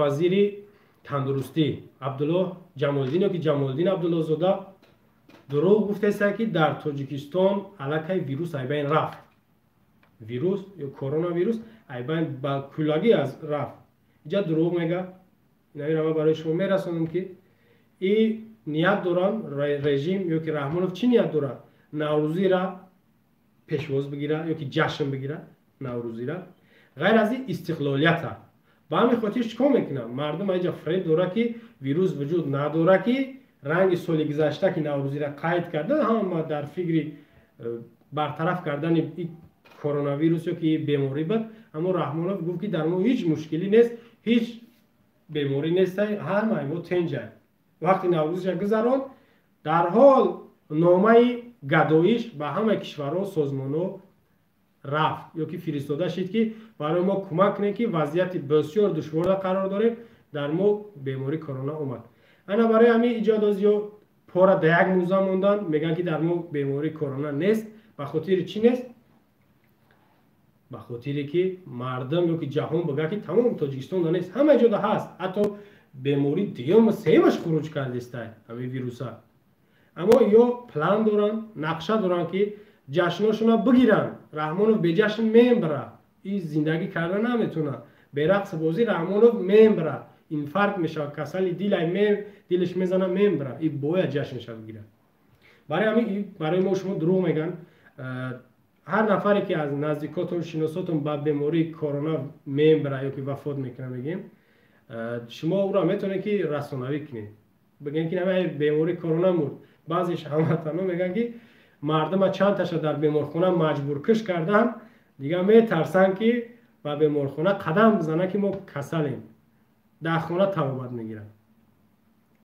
Вазири тандурустӣ Абдуллоҳ Ҷамолиддин ёки Ҷамолиддин Абдуллоҳзода дурӯғ гуфтеста, ки дар Тоҷикистон аллакай вирус айбайн рафт, вирус ё коронавирус айбайн ба куллагӣ аз рафт. Иҷа дурӯғ мега. Инамира ман барои шумо мерасонам, ки и ният дорам режим ёки Раҳмонов чӣ ният дорад: наврӯзира пешвоз бигира ёки ҷашн бигира наврӯзира, ғайр аз ин истиқлолията. Ба ҳамин хотир чӣ кор мекунам? Мардум аиҷа фреб дора, ки вирус вуҷуд надора, ки ранги соли гузашта, ки наврӯзира қайд карда, ҳама дар фикри бартараф кардани коронавирус ё ки беморӣ буд. Аммо Раҳмонов гуфт, ки дар мо ҳеҷ мушкилӣ нест, ҳеҷ беморӣ нест, ҳамаи мо тенҷаем. Вақти наврӯзиша гузаронд, дарҳол номаи гадоиш ба ҳамаи кишварҳо, созмонҳо рафт ё ки фиристода шид, ки барои мо кӯмак кунед, ки вазъияти бисёр душворда қарор дорем, дар мо бемории корона омад. Ана барои ҳамин иҷодоз ё пора да як мӯза мондан, мегӯянд, ки дар мо бемории корона нест. Ба хотири чӣ нест? Ба хотире ки мардум ё ки ҷаҳон бигӯяд, ки тамом Тоҷикистонда нест, ҳама ҷода ҳаст. Ҳатто бемории дуюм, сеюмаш хуруҷ кардистай ҳамин вируса. Аммо ё план доранд, нақша доранд, ки ҷашношона бигиранд. Раҳмонов беҷашн мембара, и зиндагӣ карда наметавонад берақси бозӣ. Раҳмонов мембара, инфаркт мешавад, касали дилай, дилаш мезана, мембара. И бояд ҷашнша бигирад. Барои ҳамин барои мо шумо дурӯғ мегӯянд. Ҳар нафаре ки аз наздикотон, шиносотон ба бемории корона мембара ё ки вафот мекунад, мегӯем, шумо ӯро метавонед, ки расонавӣ кунед, бигӯем, ки бемории корона мурд. Баъзеш ҳамватанҳо мегӯянд, ки мардума чандташа дар беморхона маҷбуркуш карданд, дигар метарсанд, ки ба беморхона қадам бизананд, ки мо касалем, дар хона табобат мегиранд.